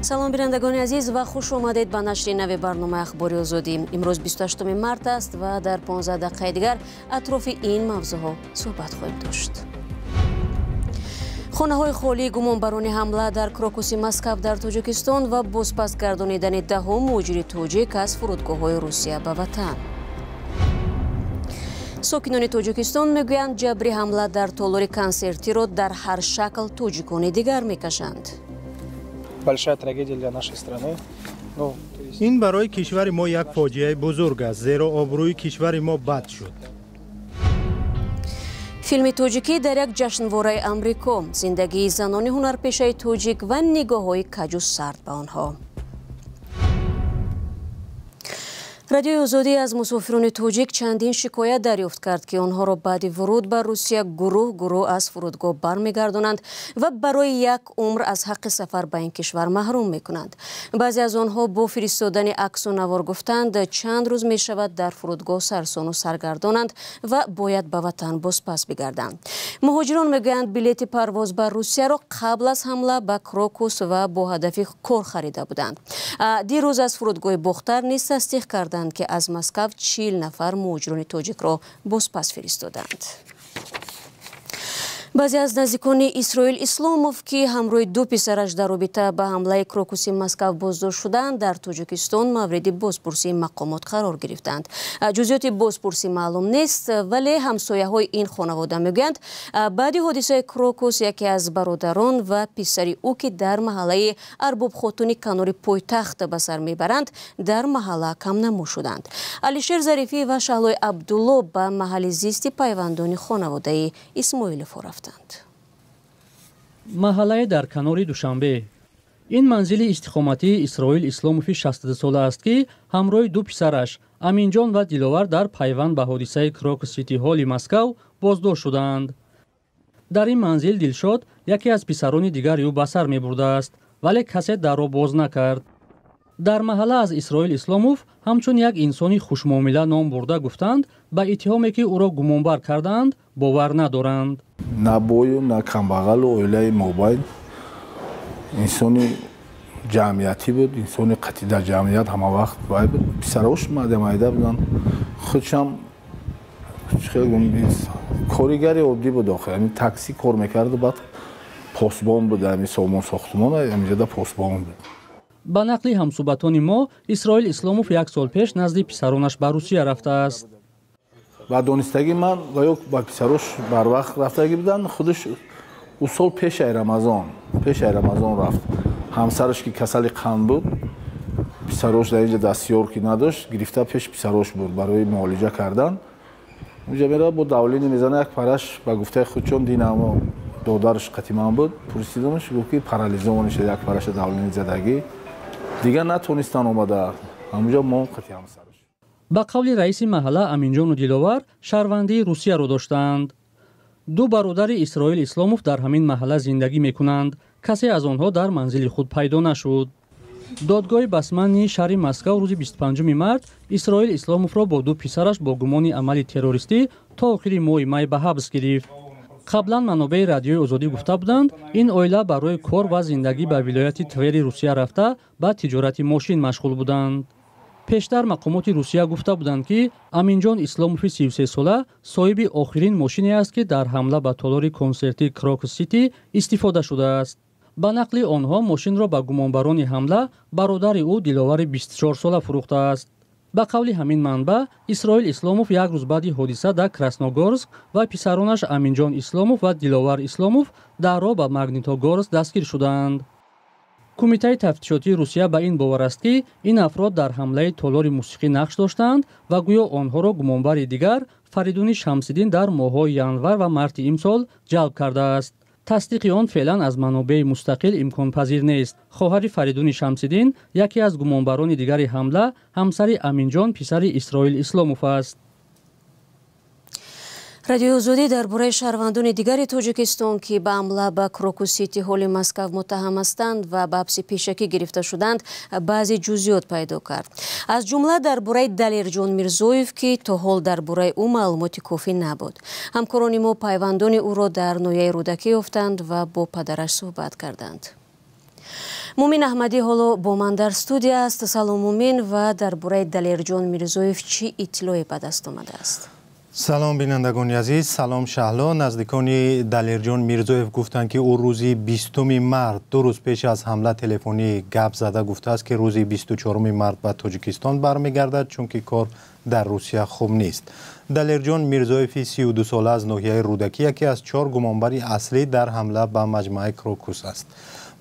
Салом, бинандагони азиз, ва хуш омадед ба нашри нави барномаи Ахбори Озодӣ. Имрӯз 28 март аст ва дар 15 дақиқаи дигар атрофи ин мавзӯъҳо суҳбат хоҳем дошт. Хонаҳои холии гумонбарони ҳамла дар Крокуси Москав дар Тоҷикистон ва бозпас гардонидани даҳум муҳоҷири тоҷик аз фурудгоҳҳои Русия ба ватан. Сокинони Тоҷикистон мегӯянд, ҷабри ҳамла дар толори консертиро дар ҳар шакл тоҷикони дигар мекашанд. Большая трагедия для нашей страны. Ну, то есть. Ин барои кишвари мо як фоҷиаи бузург аст, зеро обрӯи кишвари мо бад шуд. Филми тоҷикӣ дар як ҷашнвораи Амрико, зиндагии занони ҳунарпешаи тоҷик ва нигоҳҳои каҷу сард ба онҳо. Радиои Озодӣ аз мусофирони тоҷик чандин шикоят дарёфт кард, ки онҳоро баъди вуруд ба Русия гурӯҳ гурӯҳ аз фурудгоҳ бармегардонанд ва барои як умр аз ҳаққи сафар ба ин кишвар маҳрум мекунанд. Баъзе аз онҳо бо фиристодани аксу навор гуфтанд, чанд рӯз мешавад дар фурудгоҳ сарсону саргардонанд ва бояд ба ватан бозпас бигарданд. Муҳоҷирон мегӯянд, билети парвоз ба Русияро қабл аз ҳамла ба Крокус ва бо ҳадафи кор харида буданд. Дирӯз аз фурудгоҳи Бохтар низ тасдиқ карданд, ки аз Москав 40 нафар муҳоҷирони тоҷикро бозпас фиристоданд. Баъзе аз наздикони Исроил Исломов, ки ҳамроҳи ду писараш дар робита ба ҳамлаи Крокуси Москав боздошт шуданд, дар Тоҷикистон мавриди бозпурсии мақомот қарор гирифтанд. Ҷузъиёти бозпурсӣ маълум нест, вале ҳамсояҳои ин хонавода мегӯянд, баъди ҳодисаи Крокус яке аз бародарон ва писари ӯ, ки дар маҳаллаи Арбобхотуни канори пойтахт ба сар мебаранд, дар маҳалла камнамо шуданд. Алишер Зарифӣ ва Шаҳлои Абдулло ба маҳалли зисти пайвандони хонаводаи Исмоиловҳо рафтанд. Маҳаллае дар канори Душанбе. Ин манзили истиқоматии Исроил Исломови 62сола аст, ки ҳамроҳи ду писараш Аминҷон ва Диловар дар пайванд ба ҳодисаи Крокус Сити Ҳолли Москав боздошт шудаанд. Дар ин манзил Дилшод, яке аз писарони дигари ӯ, ба сар мебурдааст, вале касе дарро боз накард. Дар маҳалла аз Исроил Исломов ҳамчун як инсони хушмуомила ном бурда гуфтанд, ба иттиҳоме, ки ӯро гумонбар кардаанд, бовар надоранд. На бою, на камбағалу оилаи мобайн инсони ҷамъиятӣ буд, инсони қатъӣ дар ҷамъият ҳама вақт вай буд. Писарош майда буданд, худшам коригари оддӣ буд. Охир ҳамин такси кор мекарду, баъд посбон буд, ҳамин сомон сохтумон ҳаминҷода посбон буд. Ба нақли ҳамсӯҳбатони мо, Исроил Исломов як сол пеш назди писаронаш ба Русия рафтааст. Ба донистагӣ ман ва ё ба писарош барвақт рафтагӣ буданд. Худаш ӯ сол пешаи Рамазон рафт. Ҳамсараш, ки касали қанд буд, писарош дар инҷа дастёр ки надошт, гирифта пеш писарош буд барои муолиҷа кардан. Унҷа меравад, бо давление мезана, як параш, ба гуфтаи худчон, динамо додараш қатиман буд, пурсидамаш, гуфт, ки парализован шуда, як параша давление задагӣ, дигар натонистан омада, ҳамунҷо мон қати ҳамсараш. Ба қавли раиси маҳалла, Аминҷону Диловар шаҳрвандии Русияро доштаанд. Ду бародари Исроил Исломов дар ҳамин маҳалла зиндагӣ мекунанд. Касе аз онҳо дар манзили худ пайдо нашуд. Додгоҳи Басманнии шаҳри Москав рӯзи 25 март Исроил Исломовро бо ду писараш бо гумони амали террористӣ то охири моҳи май ба ҳабс гирифт. Қаблан манобеи Радиои Озодӣ гуфта буданд, ин оила барои кор ва зиндагӣ ба вилояти Твери Русия рафта, ба тиҷорати мошин машғул буданд. Пештар мақомоти Русия гуфта буданд, ки Аминҷон Исломови 33сола соҳиби охирин мошине аст, ки дар ҳамла ба толори консертии Крокус Сити истифода шудааст. Ба нақли онҳо, мошинро ба гумонбарони ҳамла бародари ӯ Диловари 24сола фурӯхтааст. Ба қавли ҳамин манбаъ, Исроил Исломов як рӯз баъди ҳодиса дар Красногорск ва писаронаш Аминҷон Исломов ва Диловар Исломов дар роҳ ба Магнитогорск дастгир шудаанд. Кумитаи тафтишотии Русия ба ин бовар аст, ки ин афрод дар ҳамлаи толори мусиқӣ нақш доштаанд ва гӯё онҳоро гумонбари дигар, Фаридуни Шамсиддин, дар моҳҳои январ ва марти имсол ҷалб кардааст. Тасдиқи он феълан аз манобеи мустақил имконпазир нест. Хоҳари Фаридуни Шамсиддин, яке аз гумонбарони дигари ҳамла, ҳамсари Аминҷон, писари Исроил Исломов аст. Радиои Озодӣ дар бораи шаҳрвандони дигари Тоҷикистон, ки ба ҳамла ба Крокус Сити Ҳолли Москав муттаҳам ҳастанд ва ба ҳабси пешакӣ гирифта шуданд, баъзе ҷузъиёт пайдо кард. Аз ҷумла дар бораи Далерҷон Мирзоев, ки то ҳол дар бораи ӯ маълумоти кофӣ набуд. Ҳамкорони мо пайвандони ӯро дар ноҳияи Рӯдакӣ ёфтанд ва бо падараш суҳбат карданд. Мумин Аҳмадӣ ҳоло бо ман дар студия аст. Салом Мумин, ва дар бораи Далерҷон Мирзоев чӣ иттилоъе ба даст омадааст? Салом бинандагони азиз, салом Шаҳло. Наздикони Далерҷон Мирзоев гуфтанд, ки ӯ рӯзи 20 март, 2 рӯз пеш аз ҳамла, телефонӣ гап зада гуфтааст, ки рӯзи 24 март ба Тоҷикистон бармегардад, чунки кор дар Русия хуб нест. Далерҷон Мирзоеви 32 сола аз ноҳияи Рӯдакӣ яке аз 4 гумонбари аслӣ дар ҳамла ба маҷмӯаи Крокус аст.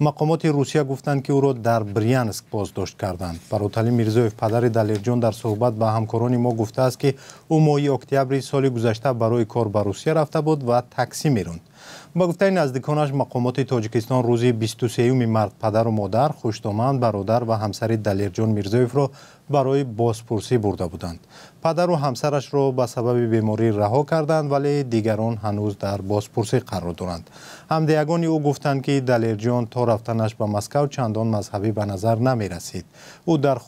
Мақомоти Русия гуфтанд, ки ӯро дар Брянск боздошт карданд. Бароталӣ Мирзоев, падари Далерҷон, дар суҳбат ба ҳамкорони мо гуфтааст, ки ӯ моҳи октябри соли гузашта барои кор ба Русия рафта буд ва таксӣ меронд. Ба гуфтаи наздиконаш, мақомоти Тоҷикистон рӯзи 23 март падару модар, хуштоман, бародар ва ҳамсари Далерҷон Мирзоевро барои бозпурсӣ бурда буданд. Падару ҳамсарашро ба сабаби беморӣ раҳо карданд, вале дигарон ҳанӯз дар бозпурсӣ қарор доранд. Ҳамдиягони ӯ гуфтанд, ки Далерҷон то рафтанаш ба Москав чандон мазҳабӣ ба назар намерасид. Ӯ дар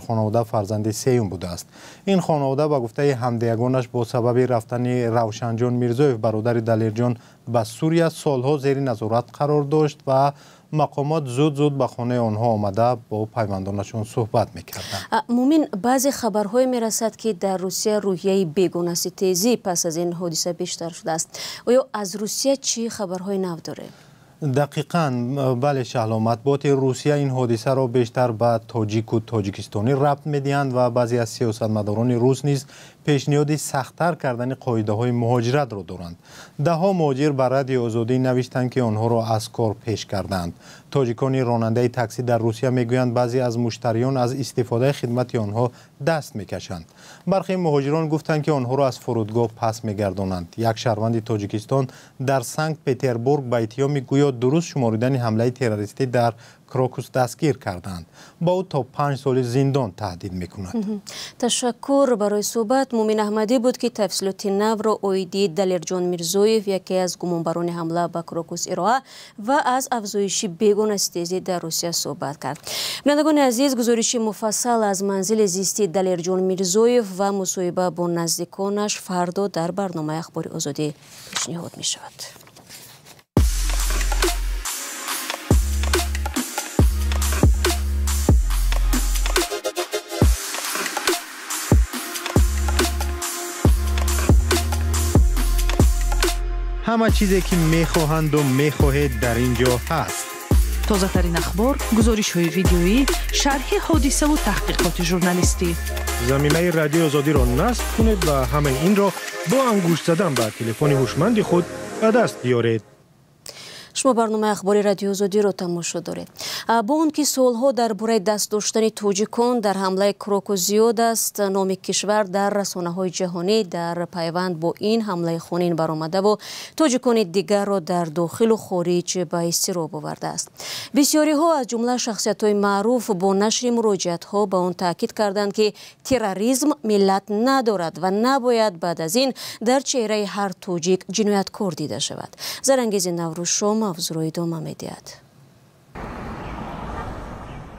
хонавода фарзанди сеюм будааст. Ин хонавода ба гуфтаи ҳамдиягонаш бо сабаби рафтани Равшанҷон Мирзоев, бародари Далерҷон, ба Сурия солҳо зери назорат қарор дошт ва мақомот зуд-зуд ба хонаи онҳо омада бо пайвандонашон суҳбат мекарданд. Мумин, баъзе хабарҳое мерасад, ки дар Русия рӯҳияи бегонаситезӣ пас аз ин ҳодиса бештар шудааст. Оё аз Русия чӣ хабарҳои нав дорем? Дақиқан бале Шаҳло, матбуоти Русия ин ҳодисаро бештар ба тоҷику тоҷикистонӣ рабт медиҳанд ва баъзе аз сиёсатмадорони рус низ пешниҳоди сахттар кардани қоидаҳои муҳоҷиратро доранд. Даҳҳо муҳоҷир ба Радиои Озодӣ навиштанд, ки онҳоро аз кор пеш карданд. Тоҷикони ронандаи таксӣ дар Русия мегӯянд, баъзе аз муштариён аз истифодаи хидмати онҳо даст мекашанд. Бархе муҳоҷирон гуфтанд, ки онҳоро аз фурудгоҳ пас мегардонанд. Як шаҳрванди Тоҷикистон дар Санкт-Петербург ба иттиҳоми гӯё дуруст шуморидани ҳамлаи террористӣ дар Крокус дастгир карданд. Ба ӯ то 5 соли зиндон таҳдид мекунад. Ташаккур барои суҳбат. Мумин Аҳмадӣ буд, ки тафсилоти навро оиди Далерҷон Мирзоев, яке аз гумонбарони ҳамла ба Крокус, ироа ва аз афзоиши бегонаситезӣ дар Русия суҳбат кард. Бинандагони азиз, гузориши муфассал аз манзили зисти Далерҷон Мирзоев ва мусоҳиба бо наздиконаш фардо дар барномаи Ахбори Озодӣ пешниҳод мешавад. Ҳама чизе ки мехоҳанду мехоҳед дар ин ҷо ҳаст. Тозатарин ахбор, гузоришҳои видеоӣ, шарҳи ҳодисаву таҳқиқоти журналистӣ. Заминаи Радиои Озодиро насб кунед ва ҳамаи инро бо ангушт задан ба телефони ҳушманди худ ба даст биёред. Шумо барномаи Ахбори Радиои Озодиро тамошо доред. Бо он ки суолҳо дар бораи даст доштани тоҷикон дар ҳамлаи Крокус зиёд аст, номи кишвар дар расонаҳои ҷаҳонӣ дар пайванд бо ин ҳамлаи хунин баромадаву тоҷикони дигарро дар дохилу хориҷ ба изтироб овардааст. Бисёриҳо аз ҷумла шахсиятҳои маъруф бо нашри муроҷиатҳо ба он таъкид карданд, ки терроризм миллат надорад ва набояд баъд аз ин дар чеҳраи ҳар тоҷик ҷинояткор дида шавад. Зарангези Наврӯзшо мавзӯъро идома медиҳад.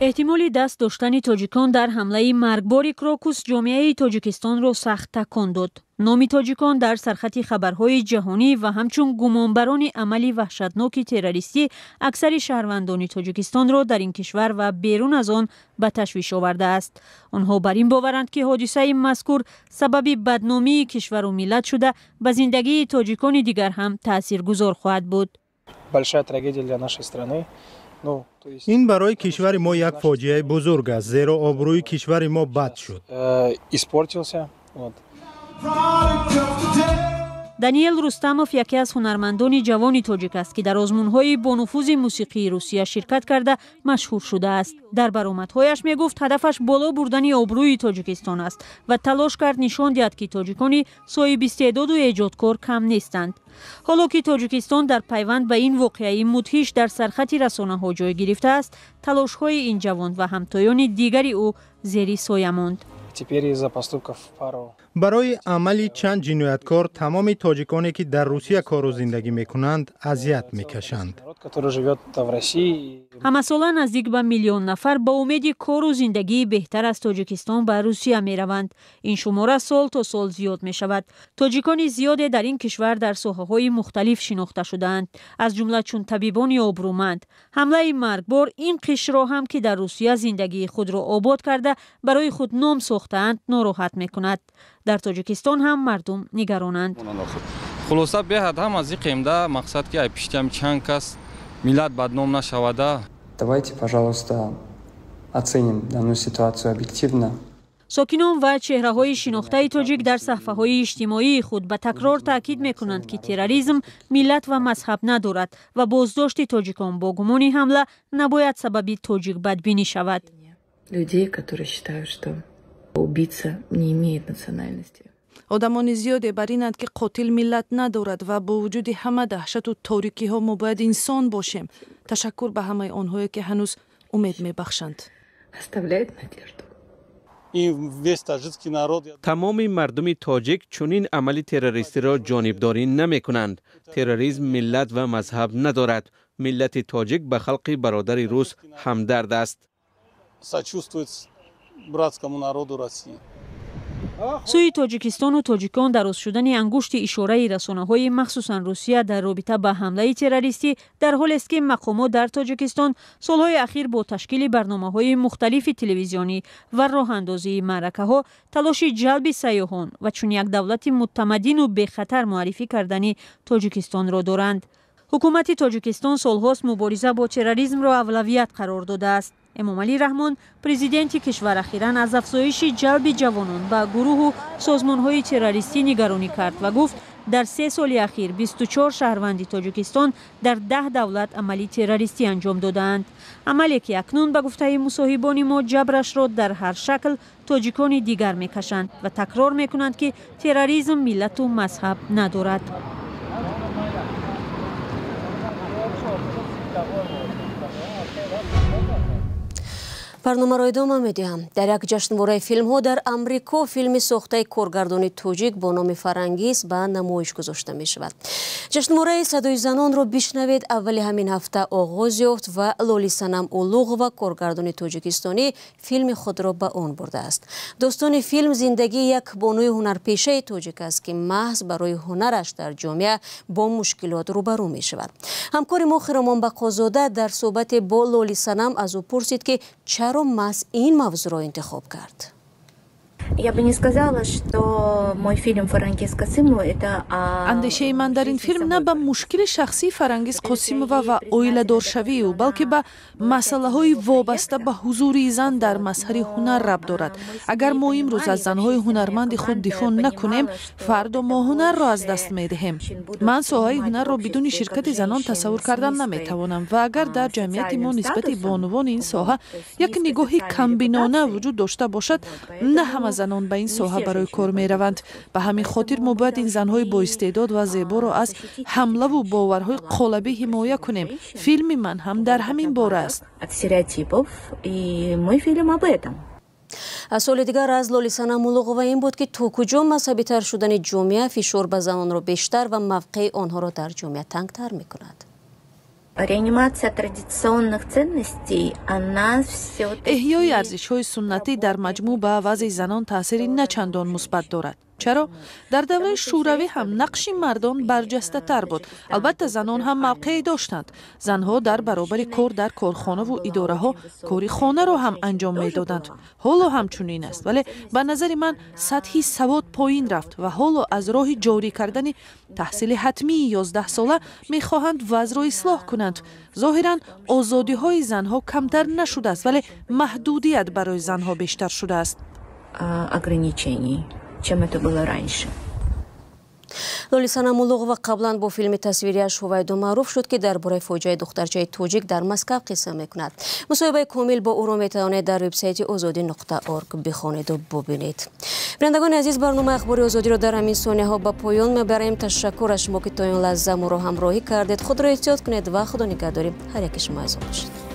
Эҳтимоли даст доштани тоҷикон дар ҳамлаи маргбори Крокус ҷомеаи Тоҷикистонро сахт такон дод. Номи тоҷикон дар сархати хабарҳои ҷаҳонӣ ва ҳамчун гумонбарони амали ваҳшатноки террористӣ аксари шаҳрвандони Тоҷикистонро дар ин кишвар ва берун аз он ба ташвиш овардааст. Онҳо бар ин боваранд, ки ҳодисаи мазкур сабаби бадномии кишвару миллат шуда ба зиндагии тоҷикони дигар ҳам таъсиргузор хоҳад буд. Большая трагедия для нашей страны. Ин барои кишвари мо як фоҷиаи бузург аст, зеро обрӯи кишвари мо бад шуд. Даниэл Рустамов яке аз ҳунармандони ҷавони тоҷик аст, ки дар озмунҳои бонуфузи мусиқии Русия ширкат карда машҳур шудааст. Дар баромадҳояш мегуфт, ҳадафаш боло бурдани обрӯи Тоҷикистон аст ва талош кард нишон диҳад, ки тоҷикони соҳибистеъдоду эҷодкор кам нестанд. Ҳоло ки Тоҷикистон дар пайванд ба ин воқеаи мудҳиш дар сархати расонаҳо ҷой гирифтааст, талошҳои ин ҷавон ва ҳамтоёни дигари ӯ зери соя монд. Теперь из-за поступков пару. Барои амали чанд ҷинояткор тамоми тоҷиконе ки дар Русия кору зиндагӣ мекунанд, азият мекашанд. Народ, который живет в России. Ҳамасола наздик ба миллион нафар ба умеди кору зиндагии беҳтар аз Тоҷикистон ба Русия мераванд. Ин шумора сол то сол зиёд мешавад. Тоҷикони зиёде дар ин кишвар дар соҳаҳои мухталиф шинохта шудаанд, аз ҷумла чун табибони обрӯманд. Ҳамлаи маргбор ин қишрро ҳам, ки дар Русия зиндагии худро обод карда, барои худ ном сохтаанд, нороҳат мекунад. Дар Тоҷикистон ҳам мардум нигаронанд. Хулоса, беҳад ҳам аз иқемда мақсад, ки ай пиштиам чанд кас миллат бадном нашавада. Давайте, пожалуйста, оценим данную ситуацию объективно. Сокинон ва чеҳраҳои шинохтаи тоҷик дар саҳфаҳои иҷтимоии худ ба такрор таъкид мекунанд, ки терроризм миллат ва мазҳаб надорад ва боздошти тоҷикон бо гумони ҳамла набояд сабаби тоҷикбадбинӣ шавад. Людей, которые считают, что убийца не имеет национальности. Одамони зиёде бар инанд, ки қотил миллат надорад ва бо вуҷуди ҳама даҳшату торикиҳо мо бояд инсон бошем. Ташаккур ба ҳамаи онҳое, ки ҳанӯз умед мебахшанд. Оставляет надежду. Тамоми мардуми тоҷик чунин амали террористиро ҷонибдорӣ намекунанд. Терроризм миллат ва мазҳаб надорад. Миллати тоҷик ба халқи бародари рус ҳамдард аст. Сочувствует братскому народу России. Сӯи Тоҷикистону тоҷикон дароз шудани ангушти ишораи расонаҳои, махсусан Русия, дар робита ба ҳамлаи террористӣ дар ҳолест, ки мақомот дар Тоҷикистон солҳои ахир бо ташкили барномаҳои мухталифи телевизионӣ ва роҳандозии маъракаҳо талоши ҷалби сайёҳон ва чун як давлати мутамаддину бехатар муаррифӣ кардани Тоҷикистонро доранд. Ҳукумати Тоҷикистон солҳост мубориза бо терроризмро авлавият қарор додааст. Эмомалӣ Раҳмон, президенти кишвар, ахиран аз афзоиши ҷалби ҷавонон ба гурӯҳу созмонҳои террористӣ нигаронӣ кард ва гуфт, дар 3 соли ахир 24 шаҳрванди Тоҷикистон дар 10 давлат амали террористӣ анҷом додаанд, амале ки акнун, ба гуфтаи мусоҳибони мо, ҷабрашро дар ҳар шакл тоҷикони дигар мекашанд ва такрор мекунанд, ки терроризм миллату мазҳаб надорад. Барномаро идома медиҳам. Дар як ҷашнвораи филмҳо дар Амрико филми сохтаи коргардони тоҷик бо номи Фарангиз ба намоиш гузошта мешавад. Ҷашнвораи садои занонро бишнавед аввали ҳамин ҳафта оғоз ёфт ва Лолисанам Улуғова, коргардони тоҷикистонӣ, филми худро ба он бурдааст. Достони филм зиндагии як бонуи ҳунарпешаи тоҷик аст, ки маҳз барои ҳунараш дар ҷомеа бо мушкилот рӯбарӯ мешавад. Ҳамкори мо Хиромон Бақозода дар суҳбате бо Лолисанам аз ӯ пурсид, ки чаро маҳз ин мавзӯъро интихоб кард. Я бы не сказала, что мой фильм «Фарангиз Касымова» это Андешаи ман дар ин филм на ба мушкили шахсии Фарангиз Қосимова ва оиладоршавии ӯ, балки ба масъалаҳои вобаста ба ҳузури зан дар мазҳари ҳунар рабт дорад. Агар мо имрӯз аз занҳои ҳунарманди худ дифоъ накунем, фардо мо ҳунарро аз даст медиҳем. Ман соҳаи ҳунарро бидуни ширкати занон тасаввур кардан наметавонам ва агар дар ҷамъияти мо нисбати бонувони ин соҳа як нигоҳи камбинона вуҷуд дошта бошад, на ҳама занон ба ин соҳа барои кор мераванд. Ба ҳамин хотир мо бояд ин занҳои боистеъдод ва зеборо аз ҳамлаву боварҳои қолабӣ ҳимоя кунем. Филми ман ҳам дар ҳамин бора аст. От стереотипов, и мой фильм об этом. Суоли дигар аз Лолисана Мулуғова ин буд, ки то куҷо мазҳабитар шудани ҷомеа фишор ба занонро бештар ва мавқеи онҳоро дар ҷомеа тангтар мекунад. Реанимация традиционных ценностей, она все-таки Эҳёи арзишҳои суннатӣ дар маҷмӯъ ба вазъи занон таъсири начандон мусбат дорад. Чаро? Дар давраи Шӯравӣ ҳам нақши мардон барҷастатар буд. Албатта, занон ҳам мавқеъе доштанд. Занҳо дар баробари кор дар корхонаву идораҳо кори хонаро ҳам анҷом медоданд. Ҳоло ҳам чунин аст, вале ба назари ман сатҳи савод поин рафт ва ҳоло аз роҳи ҷорӣ кардани таҳсили ҳатмии 11сола мехоҳанд вазъро ислоҳ кунанд. Зоҳиран, озодиҳои занҳо камтар нашудааст, вале маҳдудият барои занҳо бештар шудааст. Ограничений, чем это было раньше. Лолисана Мулуғова қаблан бо филми тасвириаш Ҳувайдо маъруф шуд, ки дар бораи фоҷиаи духтарчаи тоҷик дар Москав қисса мекунад. Мусоҳибаи комил бо ӯро метавонед дар вебсайти озодӣ.орг бихонеду бубинед. Бинандагони азиз, барномаи Ахбори Озодиро дар ҳамин сонияҳо ба поён мебарем. Ташаккур аз шумо, ки то ин лаҳза моро ҳамроҳӣ кардед. Худро эҳтиёт кунед ва Худо нигаҳдори ҳар яки шумо азизон бошед.